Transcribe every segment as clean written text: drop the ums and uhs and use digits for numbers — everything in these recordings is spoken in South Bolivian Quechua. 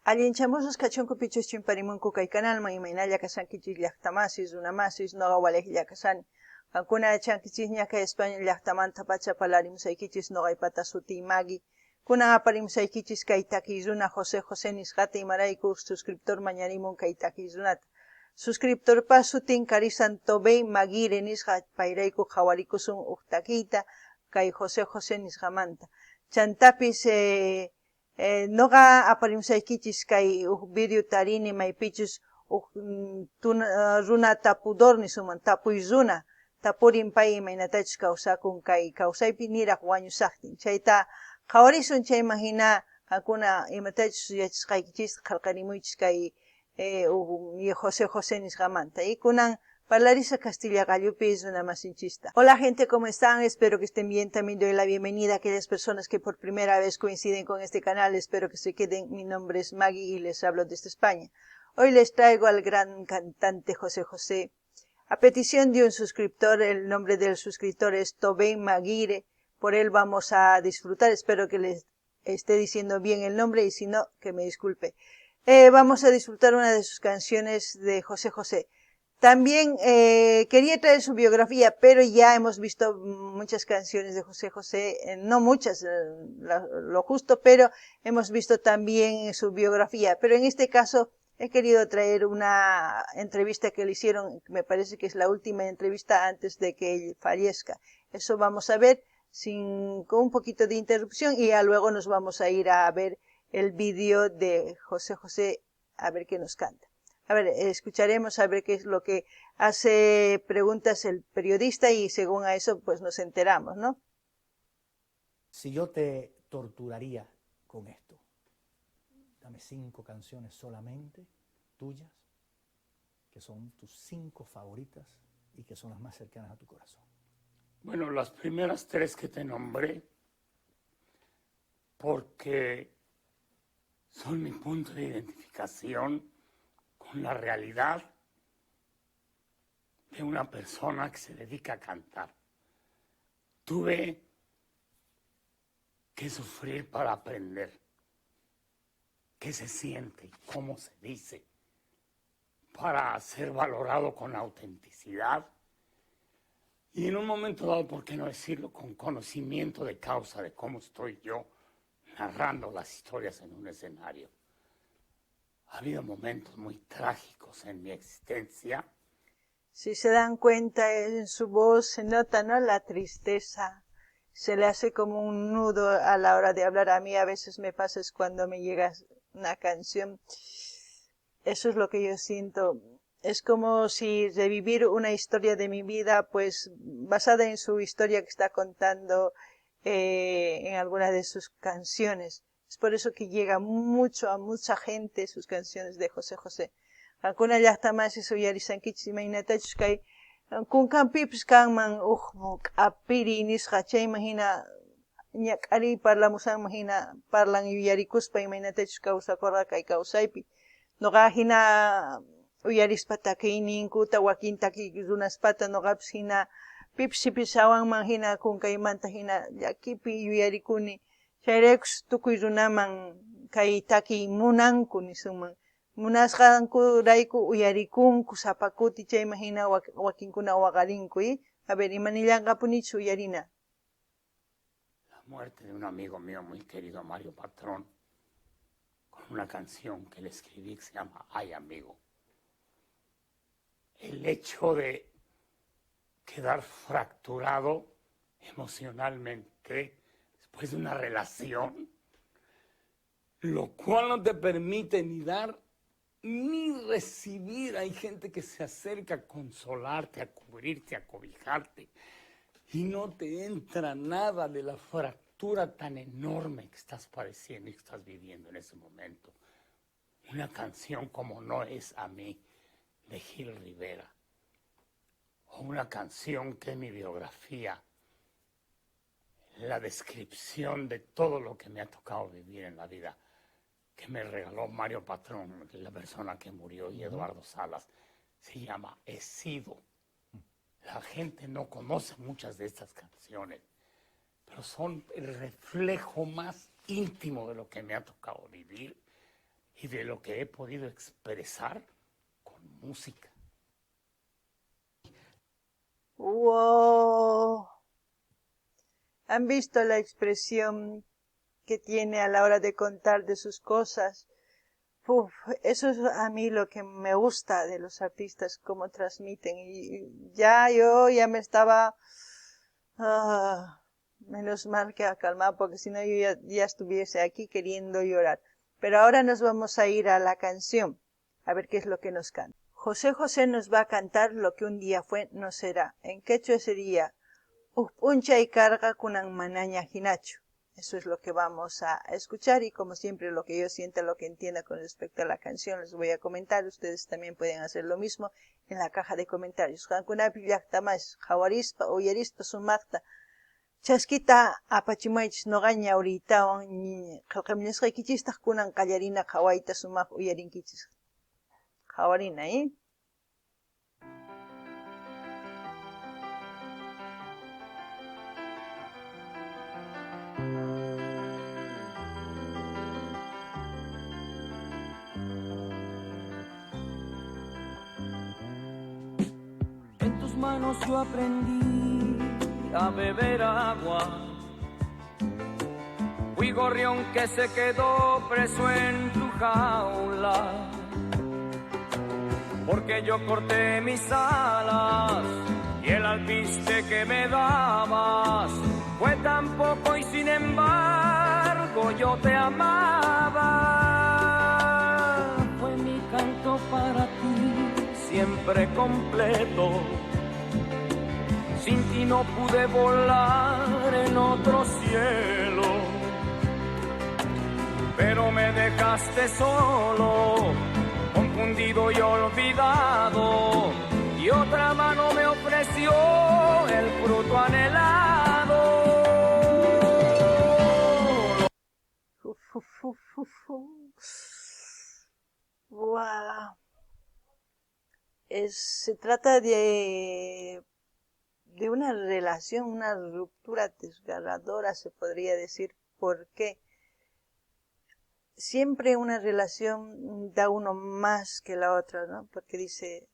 Allinchamusqas kachunku pichus chimparimunku kay kanalman, imaynalla kashankichis llaqtamasis, runamasis, noqa walejlla kashani. Qankuna yachankichisña kay España llaqtamantapacha parlarimusaykichis noqaypata sutiy Magui. Kunan aparimusaykichis kay takiy runa José José nisqata, imarayku suscriptor mañarimun kay takiy runata. Suscriptorpa sutin karisan Tobey Maguire nisqa, payrayku qhawarikusun uj takiyta kay José José nisqamanta. Chantapis noqa aparimusaykichis kay uj video tarini maypichus uj runa tapudor nisunman, tapuy runa, tapurin pay imaynatachus kawsakun kay kawsaypi niraj wañusajtin. Chayta qhawarisun, chayman hina qankuna imatachus yachasqaykichista qhelqarimuychis kay José José nisqamanta. Y kunan parlarisa Castilla qallupi runamasinchista. Hola, gente, ¿cómo están? Espero que estén bien. También doy la bienvenida a aquellas personas que por primera vez coinciden con este canal. Espero que se queden. Mi nombre es Maggie y les hablo desde España. Hoy les traigo al gran cantante José José. A petición de un suscriptor, el nombre del suscriptor es Tobén Maguire. Por él vamos a disfrutar. Espero que les esté diciendo bien el nombre y, si no, que me disculpe. Vamos a disfrutar una de sus canciones de José José. También quería traer su biografía, pero ya hemos visto muchas canciones de José José, no muchas, lo justo, pero hemos visto también su biografía. Pero en este caso he querido traer una entrevista que le hicieron, me parece que es la última entrevista antes de que él fallezca. Eso vamos a ver con un poquito de interrupción y ya luego nos vamos a ir a ver el vídeo de José José, a ver qué nos canta. A ver, escucharemos a ver qué es lo que hace preguntas el periodista y según a eso pues nos enteramos, ¿no? Si yo te torturaría con esto, dame cinco canciones solamente tuyas, que son tus cinco favoritas y que son las más cercanas a tu corazón. Bueno, las primeras tres que te nombré, porque son mi punto de identificación con la realidad de una persona que se dedica a cantar. Tuve que sufrir para aprender qué se siente y cómo se dice, para ser valorado con autenticidad y, en un momento dado, por qué no decirlo, con conocimiento de causa de cómo estoy yo narrando las historias en un escenario. Ha habido momentos muy trágicos en mi existencia. Si se dan cuenta, en su voz se nota, ¿no?, la tristeza. Se le hace como un nudo a la hora de hablar. A mí a veces me pasa es cuando me llega una canción. Eso es lo que yo siento. Es como si revivir una historia de mi vida, pues basada en su historia que está contando en alguna de sus canciones. Es por eso que llega mucho a mucha gente sus canciones de José José. Qankuna llaqtamasis uyarisankichis imaynatachus kay kunkanpipis kanman uj q'apiriy nisqa, chayman hina ñak'ariy parlamushanman hina parlan yuyarikuspa imaynatachus kawsakurqa kay kawsaypi. Noqa hina uyarispa takiyninkuta, wakin takiy runaspata, noqapis hina pipis sipishawanman hina kunkaymanta hina llakipi yuyarikuni. Chayraykus tukuy runaman kay takiy munanku nisunman. Munasqankurayku uyarikunku sapa kuti, chayman hina wakinkuna waqarinku. A ver, imanillanqapunichus uyarina. La muerte de un amigo mío muy querido, Mario Patrón, con una canción que le escribí que se llama Ay, amigo. El hecho de quedar fracturado emocionalmente después de una relación, lo cual no te permite ni dar ni recibir. Hay gente que se acerca a consolarte, a cubrirte, a cobijarte, y no te entra nada de la fractura tan enorme que estás padeciendo y que estás viviendo en ese momento. Una canción como No es a mí, de Gil Rivera, o una canción que es mi biografía, la descripción de todo lo que me ha tocado vivir en la vida, que me regaló Mario Patrón, la persona que murió, y Eduardo Salas, se llama He sido. La gente no conoce muchas de estas canciones, pero son el reflejo más íntimo de lo que me ha tocado vivir. Y de lo que he podido expresar con música. ¡Wow! ¿Han visto la expresión que tiene a la hora de contar de sus cosas? Uf, eso es a mí lo que me gusta de los artistas, cómo transmiten. Y ya yo ya me estaba... menos mal que ha calmado, porque si no yo ya estuviese aquí queriendo llorar. Pero ahora nos vamos a ir a la canción, a ver qué es lo que nos canta. José José nos va a cantar Lo que un día fue no será. En quechua sería Uj p'unchay karqa kunan manaña jinachu. Eso es lo que vamos a escuchar y como siempre lo que yo sienta, lo que entienda con respecto a la canción les voy a comentar. Ustedes también pueden hacer lo mismo en la caja de comentarios. Qankunapi llaqta masis qhawarispa uyarispa sumaqta chaskita apachimuwaychis noqa ñawriytawan qillqamunisqaykichistaq kunan qallarina qhawayta sumaq uyarinkichis. Qhawarina, ¿eh? En tus manos yo aprendí a beber agua. Fui gorrión que se quedó preso en tu jaula, porque yo corté mis alas y el alpiste que me dabas fue tan poco y sin embargo yo te amaba. Fue mi canto para ti siempre completo. Sin ti no pude volar en otro cielo, pero me dejaste solo, confundido y olvidado, y otra mano me ofreció el fruto anhelado. Uf, uf, uf, uf, uf. Guau. Se trata de una relación, una ruptura desgarradora, se podría decir. ¿Por qué? Siempre una relación da uno más que la otra, ¿no? Porque dice,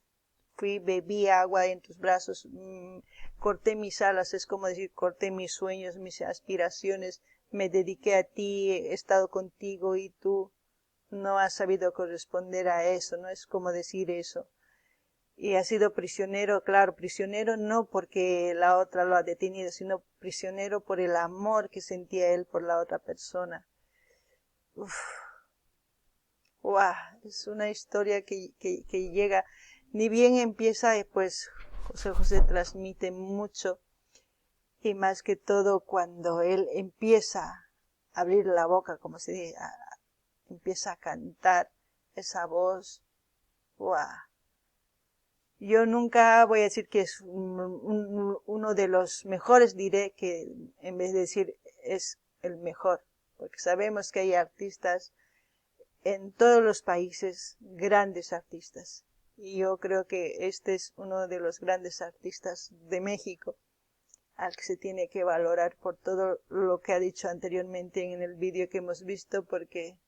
fui, bebí agua en tus brazos, corté mis alas, es como decir, corté mis sueños, mis aspiraciones, me dediqué a ti, he estado contigo y tú no has sabido corresponder a eso, ¿no? Es como decir eso. Y ha sido prisionero, claro, prisionero no porque la otra lo ha detenido, sino prisionero por el amor que sentía él por la otra persona. Uf. Guau, es una historia que llega, ni bien empieza, pues José José transmite mucho, y más que todo cuando él empieza a abrir la boca, como se dice, empieza a cantar esa voz, guau. Yo nunca voy a decir que es uno de los mejores, diré que en vez de decir es el mejor, porque sabemos que hay artistas en todos los países, grandes artistas. Y yo creo que este es uno de los grandes artistas de México, al que se tiene que valorar por todo lo que ha dicho anteriormente en el vídeo que hemos visto, porque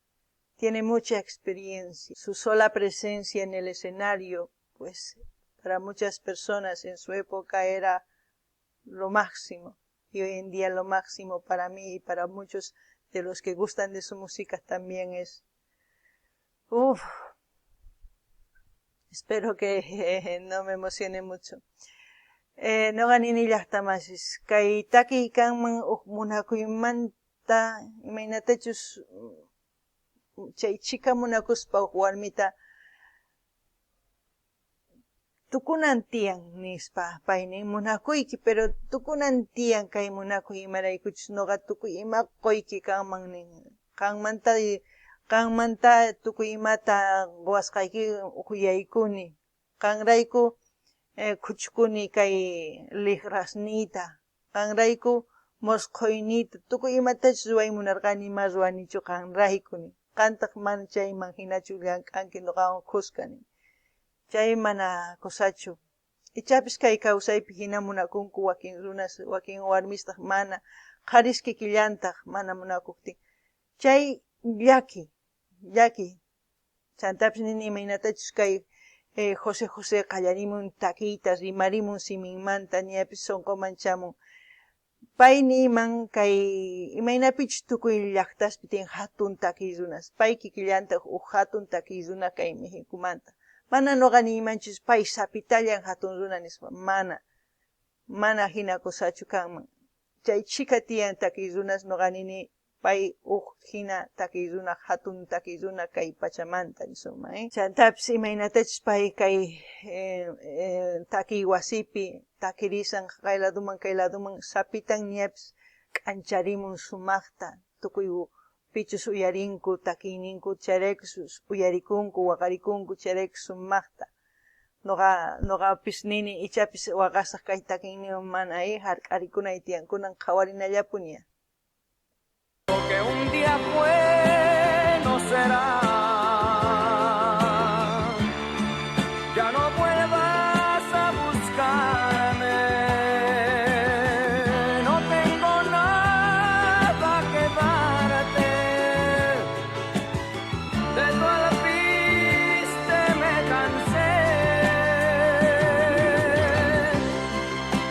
tiene mucha experiencia. Su sola presencia en el escenario, para muchas personas en su época era lo máximo, y hoy en día lo máximo para mí y para muchos de los que gustan de su música también es... Uf, espero que no me emocione mucho. Noqa nini llaqtamasis, kay takiy kanman uj munakuymanta, imaynatachus chay chhika munakuspa uj warmita tukunan tiyan nispa, pay nin munakuyki, pero tukunan tiyan kay munakuy imaraykuchus noqa tukuy ima quyki kanman nin, qanmanta tukuy imata quwasqayki ujuyaykuni, qanrayku khuchkuni kay lijrasniyta, qanrayku mosqhoyniyta, tukuy imatachus ruway munarqani ima ruwanichu qanrayku nin, qantaq mana chayman hinachu llank'anki noqawan khuska nin. Chay mana kusachu. Ichapis kay kawsaypi hina munakunku wakin runas, wakin warmistaq mana, qharis kikillantaq mana munakuqtin. Chay llaki, llaki, Chantapis nini imaynatachus kay José José qallarimun takiyta rimarimun siminmanta ñapis sonqoman chamun. Pay niman kay imaynapichus tukuy llaqtaspi tiyan hatun takiy runas, pay kikillantaq uj hatun takiy runa kay Mexicomanta. Mana noqa niymanchus pay sapitallan hatun runa nispa, mana, mana hina cosachu kanman. Chay chhika tiyan takiy runas noqa nini pay uj hina takiy runa, hatun takiy runa kay pachamanta nisunman. Chantapis imaynatachus pay kay takiy wasipi takirisan kay laduman kay laduman sapitan ñapis k'ancharimun sumaqta tukuy pichus uyarinku takiyninku chayrayku uyarikunku waqarikunku chayrayku sumaqta. Noqapis nini ichapis waqasaq kay takiyninwan mana hark'arikunay tiyan kunan qhawarinallapuni. Lo que un día fue no será. Ya no vuelvas a buscarme. No tengo nada que darte. De tu alpiste me cansé.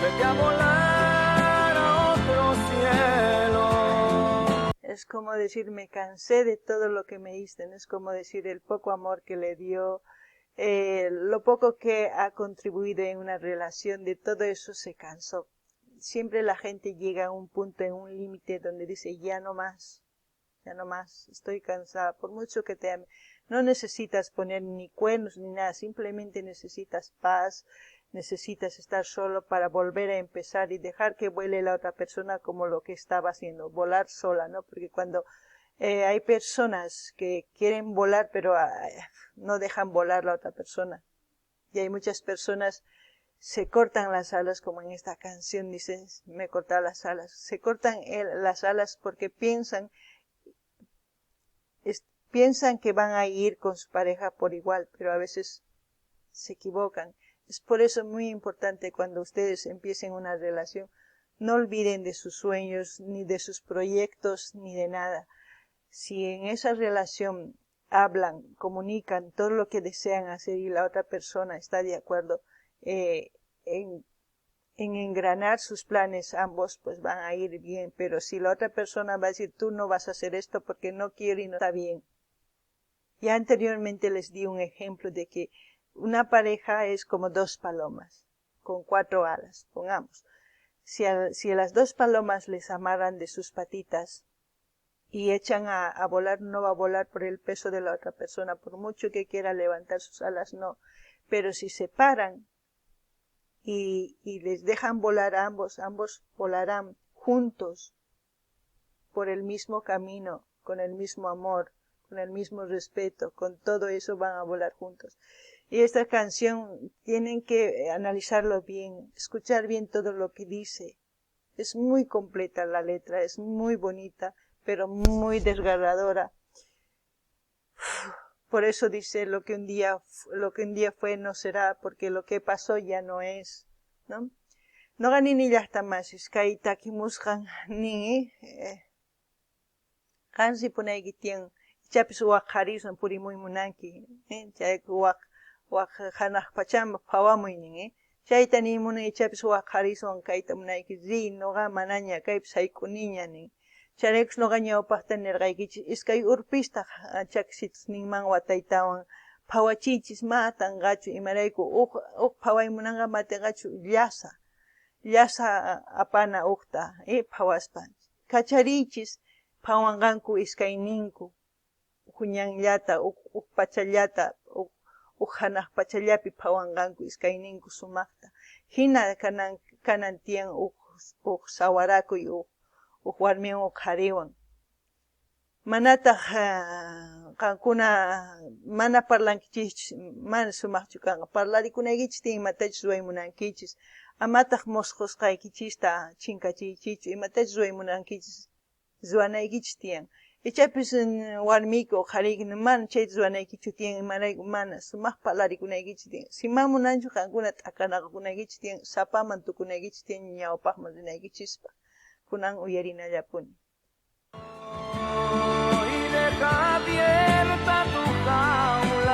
Vete a volar a otro cielo. Es como decir, me cansé de todo lo que me diste, ¿no? Es como decir, el poco amor que le dio, lo poco que ha contribuido en una relación, de todo eso se cansó. Siempre la gente llega a un punto, en un límite donde dice, ya no más, estoy cansada, por mucho que te ame. No necesitas poner ni cuernos ni nada, simplemente necesitas paz, necesitas estar solo para volver a empezar y dejar que vuele la otra persona como lo que estaba haciendo, volar sola, ¿no? Porque cuando hay personas que quieren volar pero no dejan volar la otra persona. Y hay muchas personas se cortan las alas, como en esta canción dicen, me he cortado las alas. Se cortan las alas porque piensan que van a ir con su pareja por igual, pero a veces se equivocan. Es por eso muy importante cuando ustedes empiecen una relación, no olviden de sus sueños, ni de sus proyectos, ni de nada. Si en esa relación hablan, comunican todo lo que desean hacer y la otra persona está de acuerdo en engranar sus planes ambos, pues van a ir bien. Pero si la otra persona va a decir, tú no vas a hacer esto porque no quiero y no está bien. Ya anteriormente les di un ejemplo de que una pareja es como dos palomas, con 4 alas, pongamos. Si a las dos palomas les amarran de sus patitas y echan a volar, no va a volar por el peso de la otra persona, por mucho que quiera levantar sus alas, no. Pero si se paran y les dejan volar a ambos, ambos volarán juntos por el mismo camino, con el mismo amor, con el mismo respeto, con todo eso van a volar juntos. Y esta canción tienen que analizarlo bien, escuchar bien todo lo que dice. Es muy completa la letra, es muy bonita, pero muy desgarradora. Por eso dice, lo que un día fue no será, porque lo que pasó ya no es, ¿no? Noqa nini llaqtamasis kay takimusqan nin, qansi punayki tiyan, ichapis waq qhariswan purimuy munanki, chay waq hanaq pachaman phawamuy nin, chayta niymuna ichapis waq qhariswan kayta munayki, riy noqa manaña kaypis sayk'uniña nin. Chayraykus noqa ñawpaqta nirqaykichis iskay urpista chakisitusninman wataytawan phawachiychis ma atanqachu imarayku uj phawaymunanqa matinqachu llasa apana uqta phawaspa kachariychis phawanqanku iskayninku uj ñanllata uj pachallata uj hanaq pachallapi phawanqanku iskayninku sumaqta hina kanan tiyan uj sawarakuy uj warmiwan uj qhariwan. Manataq qankuna mana parlankichis mana sumaqchu kanqa parlarikunaykichis tiyan imatachus ruway munankichis amataq mosqosqaykichista chinkachiychichu imatachus ruway munankichis ruwanaykichis tiyan. Ichapis warmiyki o qhariyki mana chayta ruwanaykichu tiyan imarayku mana sumaq parlarikunaykichis tiyan. Si mana munanchu qankuna t'akanakunaykichis tiyan sapaman tukunaykichis tiyan ñawpaqman rinaykichispa. Kunan uyarinallapuni. Y deja abierta tu jaula.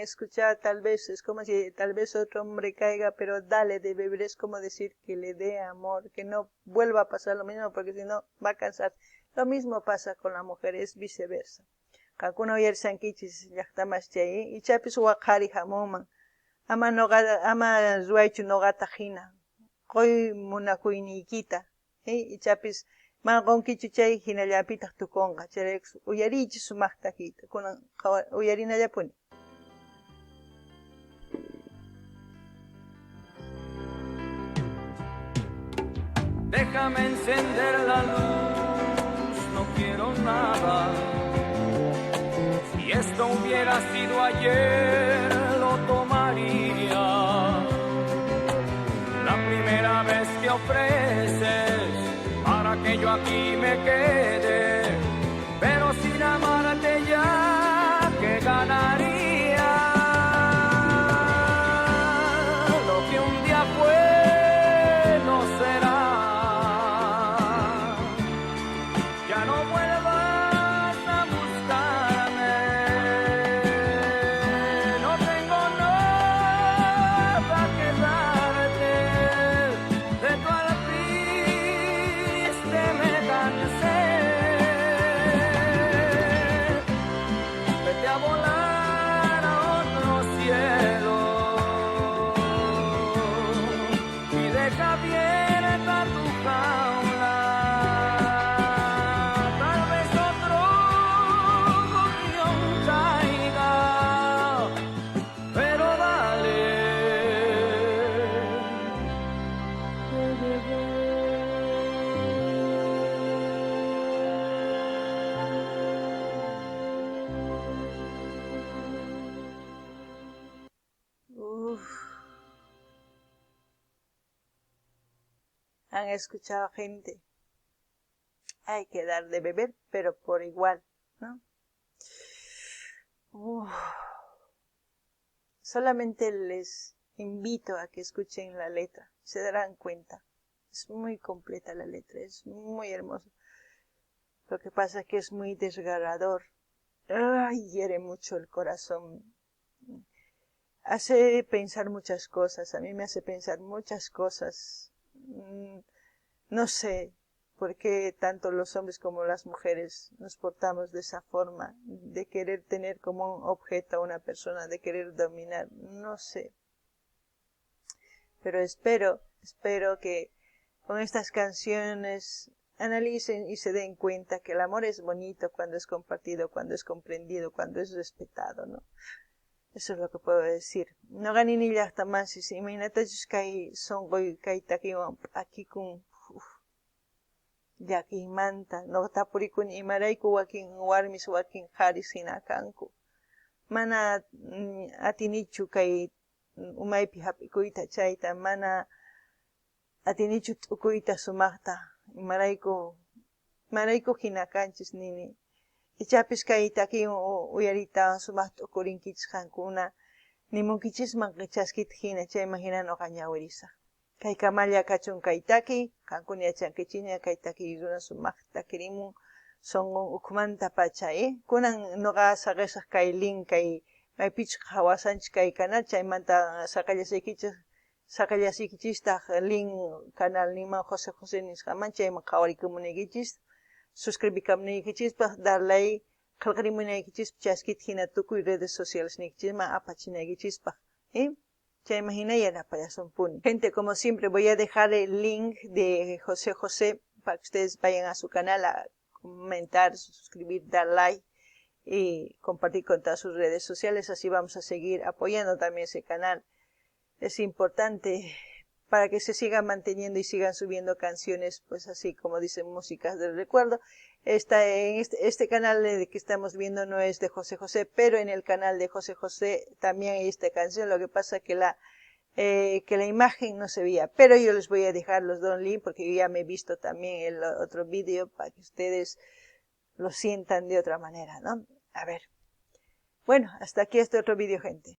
escuchado tal vez, es como si tal vez otro hombre caiga, pero dale de beber, es como decir que le dé amor, que no vuelva a pasar lo mismo, porque si no va a cansar. Lo mismo pasa con la mujer, es viceversa. Qankuna uyarishankichis llaqtamas chay, ichapis wak qhari hamunman, ama noqa ama ruwaychu noqata hina, qoy munakuyniykita, ichapis mana qonkichu chay hinallapitaq tukunqa, chayrayku uyariychis sumaqta takiyta, kunan uyarinallapuni. Déjame encender la luz, no quiero nada. Si esto hubiera sido ayer, lo tomaría. La primera vez que ofreces para que yo aquí me quede, pero sin amarte ya, ¿qué ganaría? Lo que un día fue no será. Ya no vuelvas a buscarme, no tengo nada que darte, de tu alpiste me cansé. Vete a volar a otro cielo y deja abierta tu jaula. Tal vez otro gorrión caiga, pero dale de beber. Uf. Han escuchado gente. Hay que dar de beber, pero por igual, ¿no? Uf. Solamente les invito a que escuchen la letra, se darán cuenta. Es muy completa la letra, es muy hermosa. Lo que pasa es que es muy desgarrador. Ay, hiere mucho el corazón. Hace pensar muchas cosas, a mí me hace pensar muchas cosas. No sé por qué tanto los hombres como las mujeres nos portamos de esa forma, de querer tener como un objeto a una persona, de querer dominar, no sé. Pero espero que con estas canciones analicen y se den cuenta que el amor es bonito cuando es compartido, cuando es comprendido, cuando es respetado, ¿no? Eso es lo que puedo decir. No ganini llaqta masis, imaynatachus kay sonqoy kay takiwan p'akikun, uf, llakiymanta, no tapurikuni imarayku wakin warmis wakin qharis hina kanku. Mana atinichu kay umaypi hap'ikuyta chayta, mana atinichu t'ukuyta sumaqta, imarayku hina kanchis nini. Ichapis kay takiwan uyariytawan sumaq t'ukurinkichis qankuna, nimunkichisman chaskita hina, chayman hina noqa ñawirisaq. Kay kamalla kachun kay takiy, qankuna yachankichikña kay takiy runa sumaqta takirimun sonqon ukhumanta pacha, Kunan noqa saqisaq kay link, kay maypichus qhawasanchis kay canal, chaymanta saqallasaykichistaq link canal ninman José José nisqaman, chayman qhawarikamunaykichis, suscribikamunaykichispaq, dar like, qillqarimunaykichispaq, chaskita hina tukuy redes sociales niykichisman apachinaykichispaq, Chayman hina yanapallasunpuni. Gente, como siempre, voy a dejar el link de José José para que ustedes vayan a su canal a comentar, suscribir, dar like y compartir con todas sus redes sociales. Así vamos a seguir apoyando también ese canal. Es importante para que se sigan manteniendo y sigan subiendo canciones, pues así como dicen, músicas del recuerdo. Este canal de que estamos viendo no es de José José, pero en el canal de José José también hay esta canción. Lo que pasa que la imagen no se veía, pero yo les voy a dejar los dos links porque yo ya me he visto también el otro vídeo para que ustedes lo sientan de otra manera, ¿no? Hasta aquí este otro vídeo, gente.